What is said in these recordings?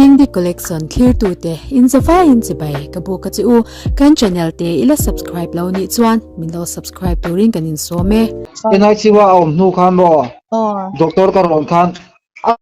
Dingdi Collection thlirtute in zavaiin chibai ka buk a che u. Kan channel te i la subscribe lo nih chuan min lo subscribe turin kan insawm e. NICU a awm hnu khan maw doctor ka rawn khan a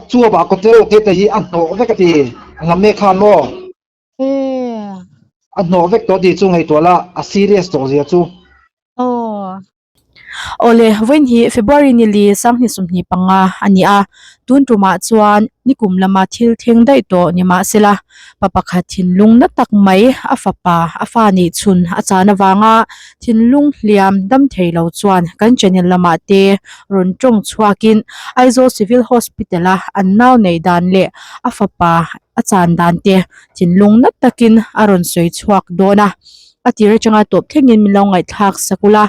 chuap ah kawt reuh te te hi a hnawh vek a ti a hla mek khan maw a hnawh vek tawh tih chu ngaihtuah la a serious tawh zia chu. Awle, vawiin hi February ni li 2025 a ni a, tun tumah chuan nikum lama thil thleng daih tawh ni mahsela pa pakhat thinlung na tak mai a fapa a fa nih chhun a chan avanga thinlung hliam dam thei lo chuan kan channel lamah te rawn tawng chhuakin Aizawl Civil Hospital a an nau neih dan leh a fapa a chan dan te thinlung na takin a rawn sawi chhuak dawn a. A tir atanga tawp thlengin min lo ngaihthlak sak ula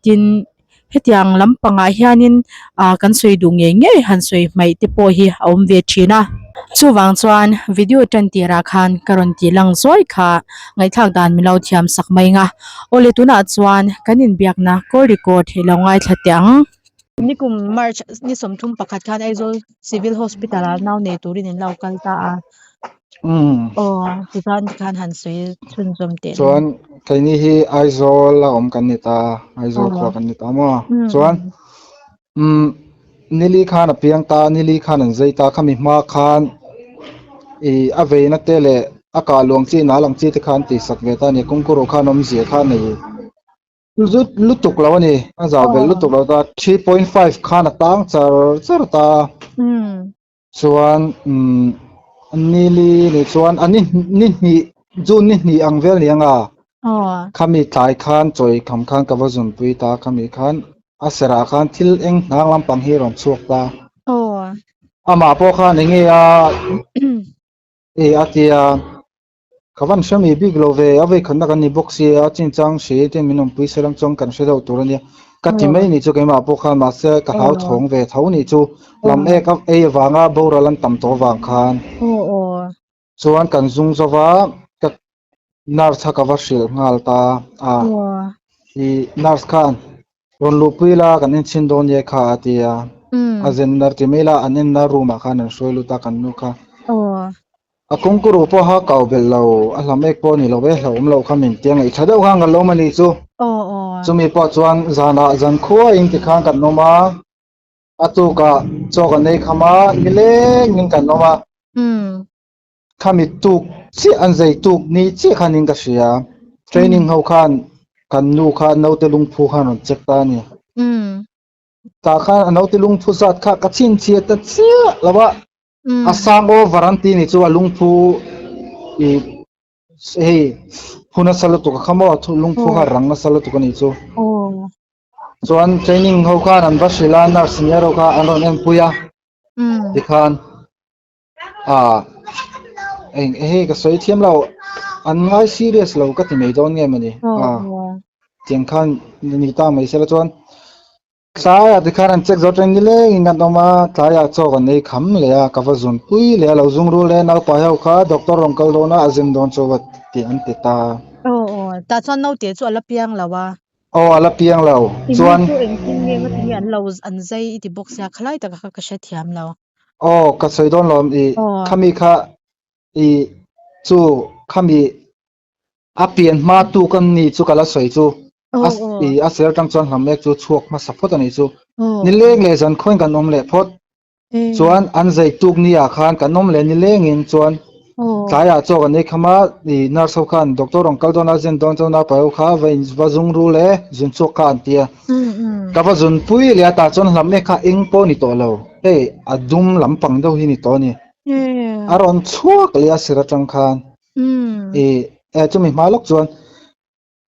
tin hetiang lampangah hianin ah kan sawi duh ngei ngei han sawi hmaih te pawh hi a awm ve thin a chuvang chuan video tan tirah khan ka rawn tih lang zawi kha ngaihthlak dan min lo thiam sak mai ang a awle tunah chuan kan inbiakna call record hi lo ngaithla teh ang. Nikum March ni 31 khan Aizawl Civil Hospital ah nau nei turin in lo kal ta a. Aw tichuan tikhan han sawi chhunzawm teh nen. Chuan keini hi Aizawl a awm kan ni ta, Aizawl khua kan ni ta maw. Chuan umm nili khan a piang ta, nili khan an zai ta, khami hma khan ih a veina te leh a kah luang chi nal ang chi te khan tihsak ve ta a ni, kawngkawr khan awmzia kha a nei. Zut lutuk lo a ni, a zau belh lutuk lo ta, 3.5 khan a tang char char ta. Chuan umm nili ni chuan a ni ni hnih June ni hnih ang vel ni anga khami tlai khan chawi kham khan ka va zunpui ta khami khan a serah khan thil eng hnang lampang hi a rawn chhuak ta. Amah pawh khan enge a e a tia. Ka van hre mai bik lo ve, a veikhatna kan ni bawk sia, a chinchang hre te min awmpui se lam chuan kan hre deuh tur a nia. Ka ti mai nih chu keimah pawh khan mahse ka hlau thawng ve tho nih chu lam ek a ei avanga boral an tam tawh avang khan. Chuan kan zung zo va, ka nurse kha ka va hrilh nghal ta a, i nurse khan rawn luhpui la kan enchhin dawn nia kha a ti a, a zen nar ti mai la an enna room ah khan an hruai lut a kan nu kha. A kawngkuru pawha kau belh lo, a hla mek pawh a ni lo e, hlauhawm loh kha min tia ngaih tha deuh khan kan lo awm a nih chu. Chumi pawh chuan zanah zan khuaiin tikhan kan awm a, a tukah chaw kan ei kham a, nilengin kan awm a. Khami tuk chiah an zei tuk ni chiah khanin ka hria, training ho khan kan nu kha naute lungphu khan rawn check ta a ni. Tah khan a naute lungphu zat kha ka chhinchhiah ta chiah lo a. A sang over an ti ni chu a lungphu i hei phu nasa lutuk a kha maw lungphu kha rang nasa lutuk a nih chu. Chuan training ho khan an va hrilh a nurse senior ho kha an rawn enpui a tikhan ah eng hei ka sawi thiam lo an ngai serious lo ka ti mai dawn nge mawni ah tiang khan ni ta mai sela chuan. Tlaiah tikhan an check zo teng nilengin kan awm a, tlaiah chaw kan ei kham leh a, ka va zun pui leh a, lo zung rul e, naupai ho kha doctor rawn kal dawn a, a zin dawn chu va tih an ti ta. Aw aw, tah chuan naute chu a la piang lo a. Aw a la piang lo, chuan. Chu engtin nge nga tinge an lo an zai i ti bawk sia, khalai taka kha ka hrethiam lo. Aw ka sawi dawn lo i khami kha i chu khami A pian hma tu ka ni chu ka la sawi chu a i a sel atang chuan hlawm mek chu chhuak hmasa phawt a nih chu. Nileng leh zan khawiin kan awm leh phawt. Chuan an zai tuk ni ah khan kan awm leh nilengin chuan tlaiah chaw kan ei kham a i nurse ho khan doctor rawn kal dawn a zen dawn chuan naupai ho kha va in va zung ru le zun chhuak kha an ti a. Ka va zun pui leh a tah chuan hlawm mek kha eng pawh a ni tawh lo. Hei a dum lampang deuh hi a ni tawh a ni. A rawn chhuak leh a sir atang khan. I eh chumi hma lawk chuan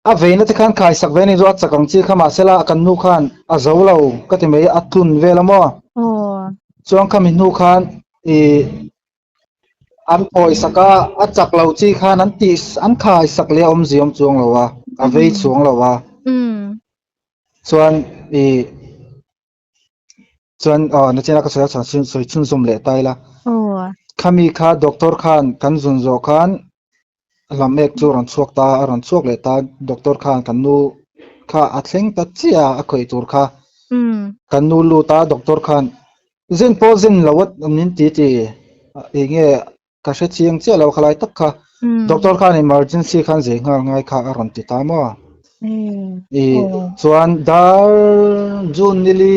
a veina te khan khai sak ve a ni chu a chak ang chi kha mahsela kan nu khan a zo lo ka ti mai a tlun vel a maw chuan khami hnu khan i an phawi sak a a chak lo chi khan an tih an khai sak leh a awmzia awm chuang lo a a vei chuang lo a chuan i Chuan aw nachina ka sawi a chhan sawi chhunzawm leh ta ila. Khami kha doctor khan kan zun zawh khan lam ek chu a rawn chhuak ta a rawn chhuak leh ta doctor khan kan nu kha a thleng ta chiah a a khawih tur kha. Kan nu lut a doctor khan zin pawh zin lo a min ti ti. enge ka hre chiang chiah lo khalai tak kha doctor khan emergency khan zei nghal ngai kha a rawn ti ta maw i chuan dar June nili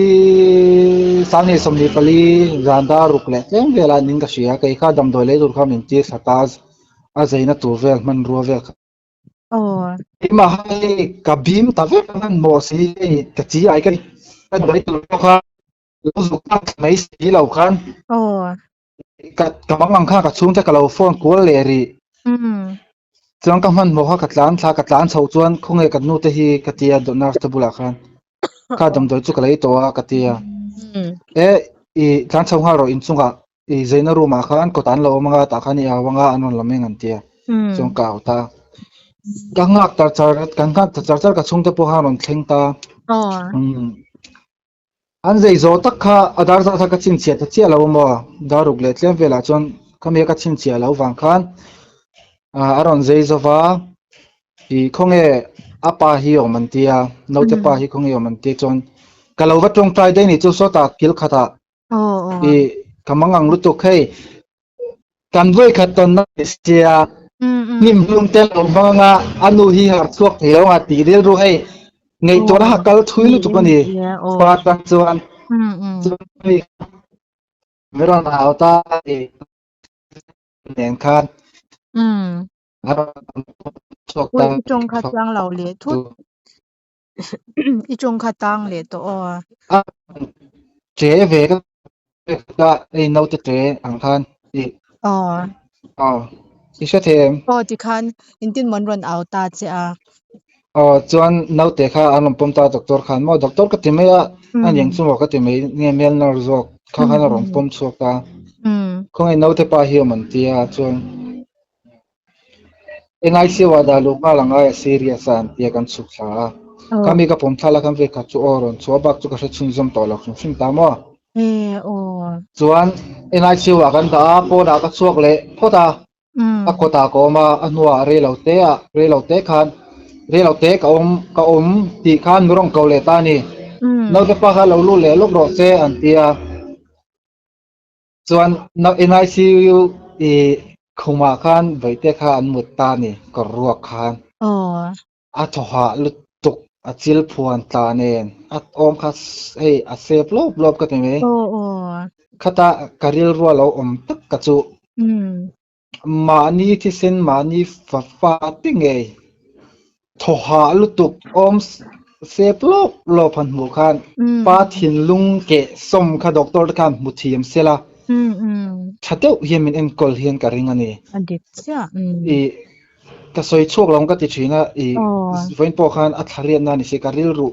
2024 zan dar ruk leh tlem velah nin ka hria kei kha damdawi lei tur kha min tir thla ta a zeina tur vel hmanrua vel kha keimah hei ka bim ta vek a hmanhmawh si hei ka chi ai ka ka damdawi tur pawh kha lo zuk tak mai si lo khan Ka ka mang ang kha ka chhungte ka lo phone kual leh rih. Chuan ka hmanhmawh kha ka tlan thla ka tlan chhoh chuan khawnge ka nu te hi ka ti a nurse te bulah khan kha damdawi chu ka lei tawh a ka ti a. E i tlan chho nghal rawh inchungah i zeina room ah khan kawt an lo awm anga tah khan i au anga an rawn la meng an ti a. Chuan ka au ta. Ka nghak tar char kan nghak ta char char ka chhungte pawh khan rawn thleng ta. An zei zawh tak kha a dar zat kha ka chhinchhiah ta chiah lo a maw? Dar ruk leh tlem velah chuan khami a ka chhinchhiah loh vang khan a rawn zei zo va, ih khawnge a pa hi awm an tia, naute pa hi khawnge awm an tia chuan ka lo va tawngtai daih a ni chu sawtah kil khatah ih ka mangang lutuk hei Kan vawikhat tawnna ni sia, hnim hlum te lo hmang anga a nu hi harh chhuak thei lo anga tih rilru hei ngaihtuahna kha kal thui lutuk a ni. Pa atang chuan chumi mi rawn hau ta a ni nen khan a rawn chhuak ta. I tawng kha chiang lo leh thut. I tawng kha tang leh tawh aw. A che ve ka ka hei naute che ang khan i Aw. Aw i hre thei em? Aw tikhan intin maw an rawn au ta che a. Aw chuan naute kha an rawn pawm ta a doctor khan maw doctor ka ti mai a a niang chu maw ka ti mai nge male nurse zawk kha khan a rawn pawm chhuak a. Khawnge naute pa hi awm an tia chuan NICU ah dah luh nghal ang ai a serious a an tia kan chhuk thla a. Kha mi ka pawm thla la khan ve khat chu aw rawn chhuah bak chu ka hre chhunzawm tawh lo hrim hrim ta maw. Chuan NICU ah kan dah a pawnah ka chhuak leh phawt a. A kawtah ka awm a a hnuah rei lo te ah rei lo te khan rei lo te ka awm ka awm tih khan mi rawn ko leh ta a ni. Naute pa kha lo lut leh lawk rawh se an ti a. Chuan NICU i khumah khan vaihte kha an mut ta a ni, kawr ruak khan. A thaw hah lutuk, a chil phuan tla nen, a awm kha hei a sep lawp lawp ka ti mai. Khata ka rilru a lo awm tak ka chu. Mahni thisen mahni fa fa te ngei thaw hah lutuk awm sep lawp lawp han hmuh khan pa thinlung keh sawm kha doctor te khan hmu thiam sela tha deuh hian min enkawl hian ka ring a ni. I ka sawi chhuak lo ang ka ti thin a i vawiin pawh khan a thla riatna a ni si ka rilru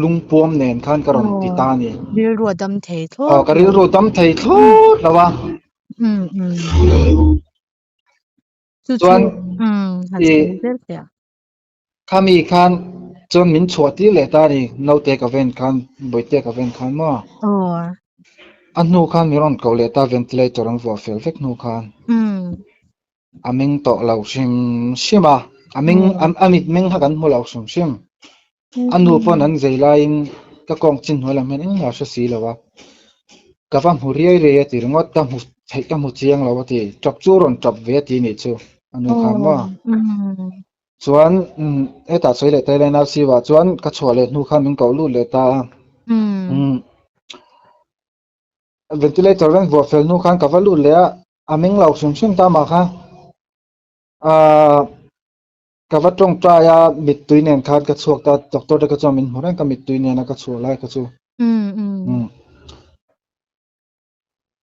lungpuam nen khan ka rawn ti ta a ni. Rilru a dam thei thlawt. Aw ka rilru a dam thei thlawt lo a. Chuan i khami khan chuan min chhuah tir leh ta a ni naute ka ven khan bawihte ka ven khan maw a hnu khan min rawn koh leh ta ventilator an vuah fel vek hnu khan a meng tawh lo hrim hrim a a meng a mit meng kha kan hmu lo hrim hrim A nu pawn an zei laiin ka kawng chin hnuai lam hian engmah a hre si lo a, ka va hmu riai riai a ti ringawt, ka hmu theih ka hmu chiang lo a ti, tap chu rawn tap ve a ti nih chu a nu khan maw. Chuan hetah sawi leh ta ila NRC ah chuan ka chhuah leh hnu khan min koh lut leh ta a, ventilator an vuah fel hnu khan ka va lut leh a, a meng lo hrim hrim ta mah kha. Ahh. Ka va tawngtai a, mittui nen khan ka chhuak ta, doctor te kha chuan min hmu reng ka mittui nena ka chhuah lai kha chu.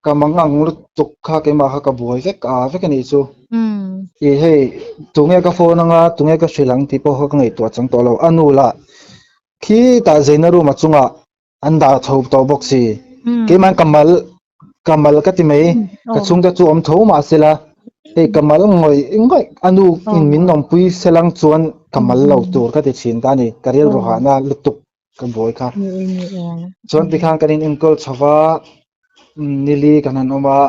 Ka mangang lutuk kha keimah kha ka buai vek a vek a nih chu. I hei tunge ka phone anga tunge ka hrilh ang tih pawh kha ka ngaihtuah chang tawh lo. A nu lah khitah zeina room a chungah an dah chho tawh bawk si. Keimah ka mal ka mal ka ti mai ka chhungte chu awm tho mah sela hei ka mal ngawih ngawih a nu in min awmpui selang chuan ka mal lo tur ka ti thin ta a ni ka rilru hahna lutuk ka buai kha. Chuan tikhan kan in enkawl chho va nili kan han awm a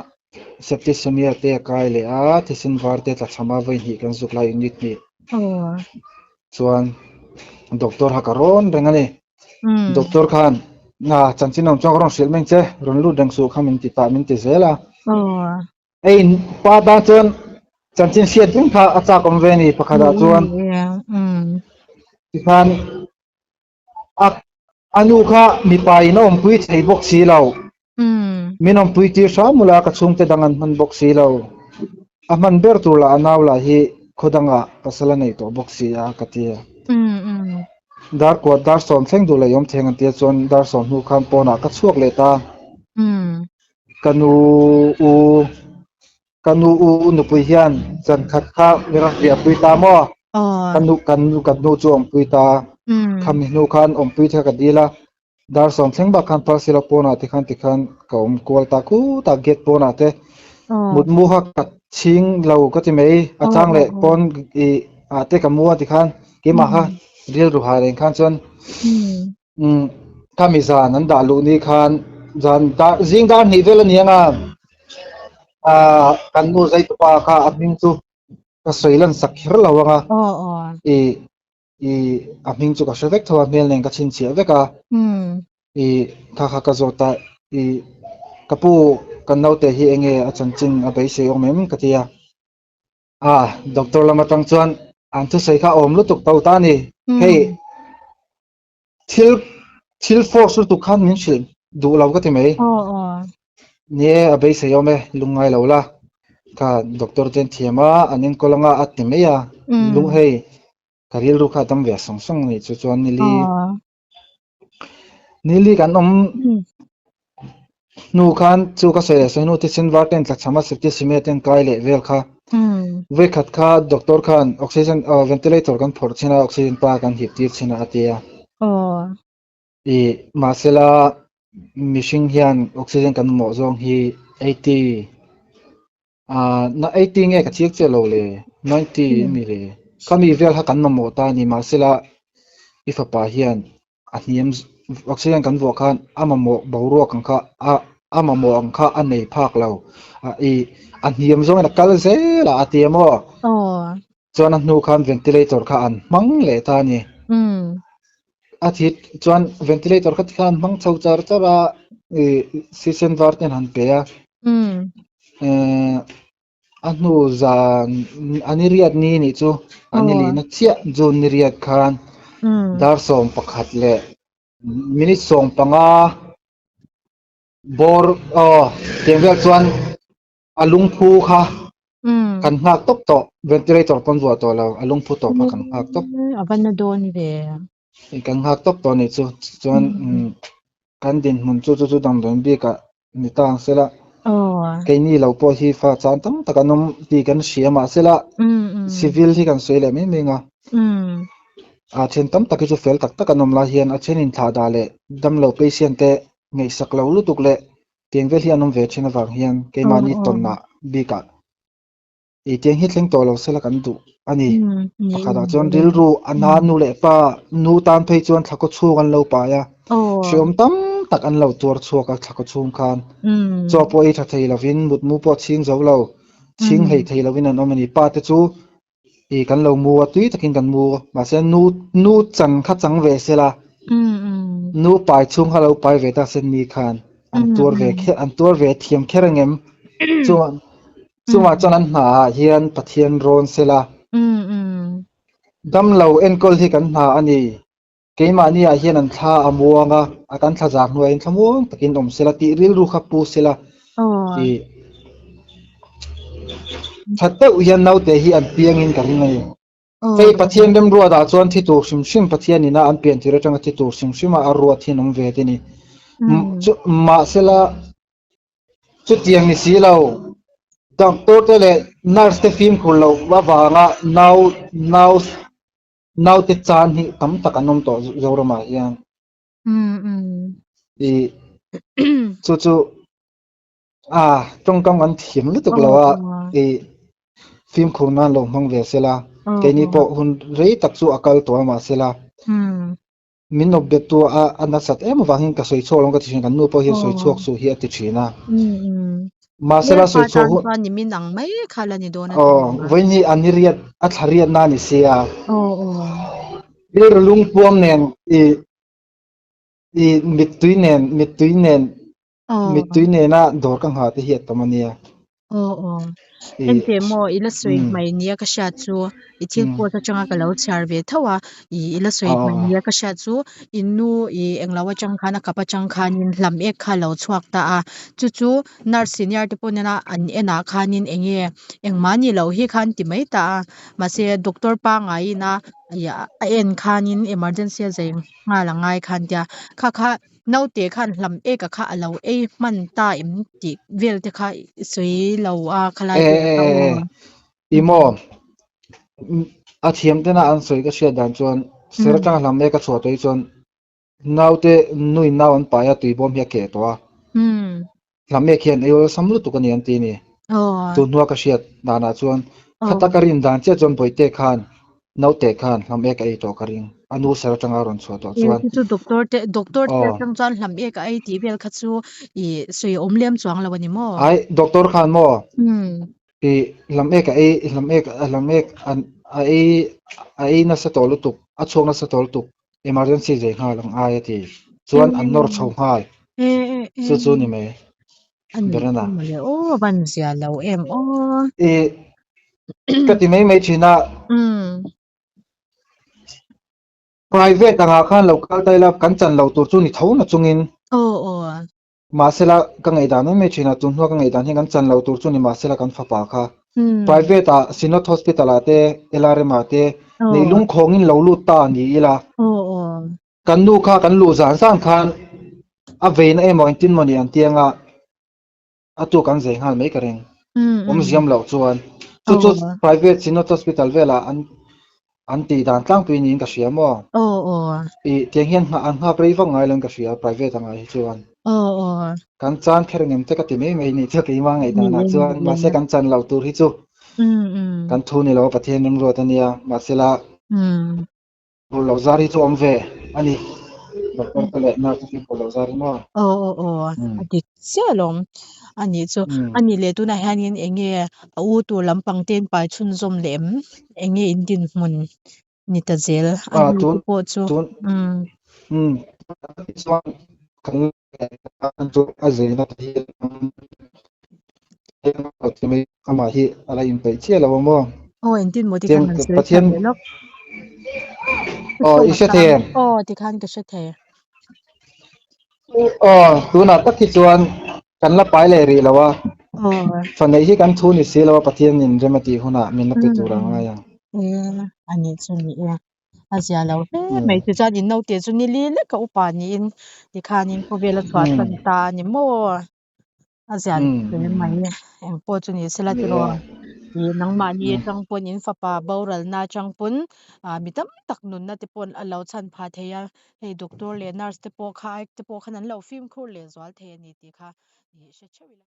septicemia te a kai leh a thisen var te tla chham a vawi hnih kan zuk lai unit hnih chuan doctor kha ka rawn reng a ni. Doctor khan chanchin awm chuan ka rawn hrilh mai ang che rawn lut reng suh kha min ti ta min ti zel a. Hei pa tan chuan chanchin hriat reng kha a chak awm ve a ni pakhatah chuan tikhan a a nu kha mipa in a awmpui thei bawk si lo. Min awmpui tir hram mawla ka chhungte dang an hman bawk si lo. A hman ber tur lah a nau lah hi khaw dangah pasal a nei tawh bawk si a ka ti a. Dar kuat dar sawm thleng duh leh i awm theng an tia chuan dar sawm hnu khan pawnah ka chhuak leh ta. Ka nu u ka nu u nupui hian zan khat kha mi rawn riahpui ta maw? Ka nu kan nu kan nu chu awmpui ta. Khami hnu khan awmpui te kha ka dil a, dar sawm thleng bak khan phal silo pawnah te khan tikhan ka awm kual ta khut a gate pawnah te mutmu kha ka chhing lo ka ti mai a chang leh pawn ih ah te ka mu a tikhan keimah kha rilru ha reng khan chuan Umm khami zan an dah luh ni khan zan dar zing dar hnih vel a ni ang a, ah kan nu Zaitupa kha a hming chu ka sawi lan sak kher lo ang a, ih ih a hming chu ka hre vek tho a hmel nen ka chhinchhiah vek a, ih kha kha ka zawt a, ih ka pu kan naute hi enge a chanchin a beisei awm em ka ti a. Ah doctor lam atang chuan an thusawi kha a awm lutuk to ta a ni, hei Thil thil force lutuk khan min hrilh duh lo ka ti mai. Ni e, a beisei awm e, lungngai lo la. Kha doctor ten thiam a, an enkawl anga a ti mai a. Lung hei, ka rilru kha a dam ve sawng sawng a nih chu chuan nili nili kan awm hnu khan chu ka sawi leh sawi hnu thisen var ten tlachham a septicemia ten kai leh vel kha vawikhat kha doctor khan oxygen ventilator kan phawrh chin a oxygen pa kan hip tir chin a a ti a ih mahsela mihring hian oxygen kan mamawh zawng hi 80 na 80 nge ka chiang chiah lo le 90 ami le khami vel kha kan mamawh ta a ni mahsela i fapa hian a hniam oxygen kan vuah khan a mamawh boruak ang kha a a mamawh ang kha a nei phak lo a i a hniam zawngin a kal zel a a ti a maw chuan a hnu khan ventilator kha an hmang leh ta a ni a thi chuan ventilator kha tikhan an hmang chho char char a i sisen var ten han pe a A hnu zan a ni riat ni nih chu a ni lihna chiah June ni riat khan dar 11 leh minute 15 bawr aw tiang vel chuan a lungphu kha kan nghak tawp tawh ventilator pawn vuah tawh lo a lungphu tawp kha kan nghak tawp. A va na dawn ve. Kan nghak tawp tawh nih chu chuan kan dinhmun chu chu chu damdawiin bikah ni ta ang sela keini lo pawh hi fa chan tam tak an awm tih kan hria mahsela civil hi kan sawi leh mai mai ang a a then tam tak hi chu fel tak tak an awm lai hian a then inthlah dah leh damlo patient te ngaihsak lo lutuk leh tiang vel hi an awm ve thin avang hian keimahni tawnah bikah Ih tiang hi thleng tawh lo sela kan duh a ni. Pakhatah chuan rilru a na nu leh pa nu tan phei chuan thlakaw chhung an lo pai a, hreawm tam tak an lo tuar chhuak a thlakaw chhung khan. Chaw pawh ei tha thei lovin mutmu pawh chhing zo lo, chhing hlei thei lovin an awm a ni. Pa te chu ih kan lo mu a, tui takin kan mu mahse nu nu chan kha chang ve sela, nu pai chhung kha lo pai ve ta se ni khan an tuar ve kher an tuar ve thiam kher angem chuan Chungah chuan an hna ah hian Pathian rawn sela. Damlo enkawl hi kan hna a ni. Keimahni ah hian an thla a muang a, a kan thla zar hnuaiah hian thla muang takin awm sela tih rilru kha pu sela tih tha deuh hian naute hi an piangin ka ring a ni. Hei Pathian remruat ah chuan thi tur hrim hrim Pathian ina an pian tir atanga thi tur hrim hrim a a ruat hi an awm ve te ni. Mahsela Chutiang ni si lo, doctor te leh nurse te fimkhur loh avanga nau nau naute chan hi tam tak an awm tawh Zoramah hian. Ih chu chu a tawngkam kan thiam lutuk lo a ih fimkhur nan lo hmang ve sela keini pawh hun rei tak chu a kal tawh a mahsela Min awp bet tu a a nasat em avangin ka sawi chhuak lo ka ti thin, kan nu pawh hian sawi chhuak suh hi a ti thin a. Mahsela sawi chhuah hun chuan nimin ang mai kha la ni dawn a. Aw, vawiin hi a ni riat, a thla riat na a ni sia. Rilru lungpuam nen i i mittui nen mittui nen mittui nena dawr ka nghah te hi a tam a nia. Aw aw. I Enteh maw i la sawi umm hmai nia ka hriat chu i thil umm post atanga ka lo chhiar ve tho a, i i la sawi aw hmai aw nia ka hriat chu i nu i englo atang khan a kap atang khanin hlam ek kha a lo chhuak ta a, chu chu nurse senior te pawh nena an en ah khanin enge engmah ni loh hi khan ti mai ta a, mahse doctor pangaiin a ih a en khanin emergency a zai nghal angai khan tia kha kha Naute khan hlam eka kha a lo ei hman ta em tih vel te kha i sawi lo a E khalai vel e kha e aw. e i maw a thiam tena an sawi ka hriat dan chuan ser atanga hlam eka chhuah tawh hi chuan naute nuin nau an pai a tuibawm hi a keh tawh a hlam ek hian ei awlsam lutuk a ni an ti a ni. Tun hnua ka hriat danah chuan khata ka rin dan chiah chuan Bawihte khan naute khan hlam ek a ei tawh ka ring a nu ser atanga a rawn chhuah tawh chuan. Chu chu doctor te doctor te Aw. atang chuan hlam ek a ei tih vel kha chu i sawi awm lem chuang lo a ni maw? Ai doctor khan maw i hlam ek a ei hlam ek hlam ek an a ei a ei nasa tawh lutuk a chhuak nasa tawh lutuk emergency zai nghal ang ai a ti chuan an nawr chho nghal chu chu ni mai. A nih Berana. chu mawle aw a van zia lo em aw. I ka ti mai mai thin a. Private angah khan lo kal ta ila kan chan lo tur chu ni tho na chungin. Aw aw. Mahsela ka ngaihdan mai mai thin a, tun hnua ka ngaihdan hian kan chan lo tur chu ni mahsela kan fapa kha private ah Synod Hospital ah te LRM ah te nei lungkhawngin lo lut ta ni ila. Aw aw. Kan nu kha kan luh zan zan khan a veina emaw engtin maw ni an ti anga a tu kan zei nghal mai ka ring. Awmziam loh chuan chu chu private Synod Hospital velah an an tih dan tlangpui niin ka hria maw? I tiang hian an nghak rei vak ngai lo in ka hria private angah hi chuan. Kan chan kher ngem che ka ti mai mai nih chu keimah ngaihdanah chuan mahse kan chan loh tur hi chu kan thu ni lo a Pathian remruat a nia mahsela Bur lo zar hi chu awm ve a ni. Doctor te leh nurse te chu bur lo zar hi maw? Aw aw aw a dik chiah alawm a nih chu. A nih leh tunah hianin eng nge a u tur lampang te in pai chhunzawm leh em? Eng nge in dinhmun ni ta zel a ni te pawh chu? Umm chuan kan chu a zeina te hi amah hi a la inpeih chiah lo a maw? Aw engtin maw tikhan han sawi tha leh lawk. Aw i hre thei em? Aw tikhan ka hre thei. Aw tunah tak hi chuan kan la pai leh rih lo a. Fa neih hi kan thu ni si lo a Pathianin rem a tih hunah min la pe tur a ngai ang. A nih chu ni e. A zia lo hle mai tichuan in naute chu ni li lek a upa niin tikhanin khawvel a chhuah tan ta a ni maw? A zia lo hle mai eng pawh chu ni sela tiraw ih nangmahni atang pawn in fapa boralna atang pawn ah mi tam tak nunna te pawn a lo chhan phah thei a hei doctor leh nurse te pawh kha ai te pawh khan an lo fimkhur leh zual thei a ni tih kha ih hre theuh ila.